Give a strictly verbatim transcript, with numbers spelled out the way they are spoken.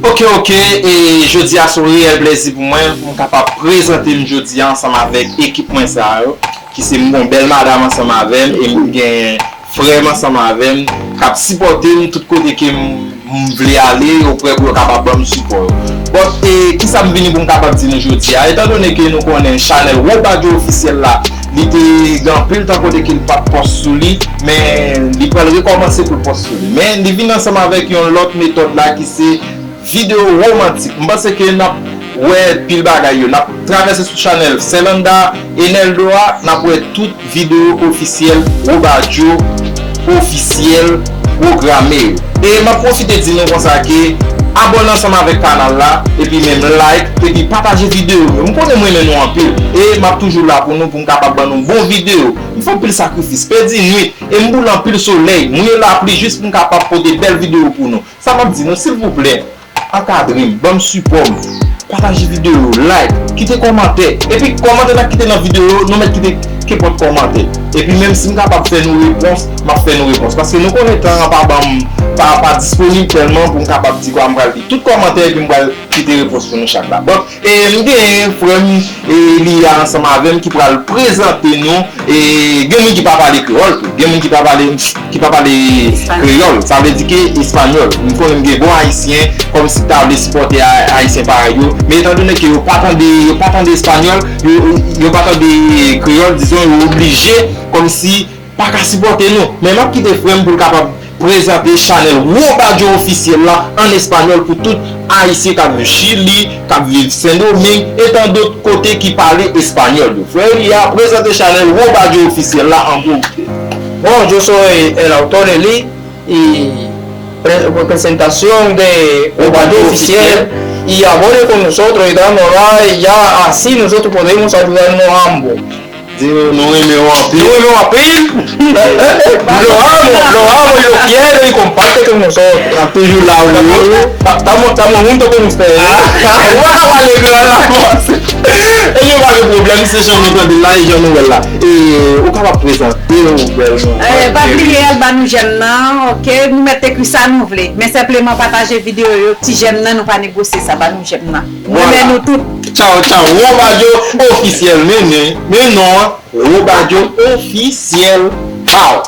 Ok, ok, e jodi a se yon reyèl plèzi pou mwen pou m kapab prezante m jodi a ansanm avèk ekip mwen sa yo, ki se m gon bèl madanm ansanm avè m, e m gen frè m ansanm ansanm avè m k ap sipòte m tout kote ke m, m vle ale, yo prè pou yo kapab ban m sipò yo. Bon, e kisa m vini pou m kapab di nou jodi a? Etandone ke nou konnen chanèl Robadio Ofisyèl la, li te gen anpil tan kote ke l pa t pòs sou li, men li pral rekòmanse pou l pòs sou li. Men li vin ansanm avèk yon lòt metòd la ki se videyo womantik. M panse ke n ap wè pil bagay yo. N ap travèse sou chanèl Sèlanda Eneldo a, n ap wè tout videyo ofisyèl Robadio Ofisyèl pwograme yo. E m ap pwofite di nou konsa ke abòne ansanm avèk kanal la, epi menm like, epi pataje videyo yo. M konnen m renmen nou anpil, e m ap toujou la pou nou, pou m kapab ban nou bon videyo. M fè anpil sakrifis, pèdi nwit, e m boule anpil solèy, mouye lapli jis pou m kapab pote bèl videyo pou nou. Sa m ap di nou, silvouplè, ankadre m, ban m sipò m, pataje videyo yo, like, kite kòmantè. Epi kòmantè n ap kite nan videyo yo, nou mèt kite kenpòt kòmantè. Epi menm si m kapab fè nou repons, m ap fè nou repons. Paske nou konnen tan an pa ban m, pa, pa disponib tèlman pou m kapab di kwa m pral li tout kòmantè epi m pral kite repons pou nou chak la. Bon, e m gen frè m, e li a ansanm avè m ki pral prezante nou. E gen moun ki pa pale kreyòl tou. Gen moun ki pa pale, ki pa pale kreyòl. Sa vle di ke espanyòl. M konnen m gen bon ayisyen, kòmsi ta vle sipòte a-, ayisyen parèy yo. Men etandone ke yo pa tande, yo pa tande espanyòl, yo, yo pa tande kreyòl, dizon, yo oblije kòmsi pa ka sipòte nou. Men m ap kite frè m pou l kapab prezante chanèl Robadio Ofisyèl la an espanyòl pou tout ayisyen k ap viv Chili, k ap viv Sendomeng, e tan dòt kote ki pale espanyòl yo. Frè Eli a prezante chanèl Robadio Ofisyèl la an gwo. Bon, yo soy el autor Eli y pre- presentación de Robadio Oficial y abone con nosotros y danos like, ya así nosotros podemos ayudarnos ambos. Di nou, nou renmen w anpil. Nou renmen w anpil. Lo amo, lo amo y lo quiero y comparte con nosotros. N ap toujou la pou nou. Estamos, estamos juntos con ustedes. Ou pa ka pale kreyòl la, bòs. E yo pa gen pwoblèm, se jan nou tande l la, e jan nou wè l la. E ou kapab prezante w bèlman. Eh, pa bliye al ba nou jèm nan, ok? Nou mèt ekri sa nou vle. Men senpleman pataje videyo yo, ti jèm nan, nou pa negosye sa, ba nou jèm nan. M renmen nou tout. Tchaw, tchaw. Robadio Oficial, men, men, men non an. Robadio Oficial. Pow!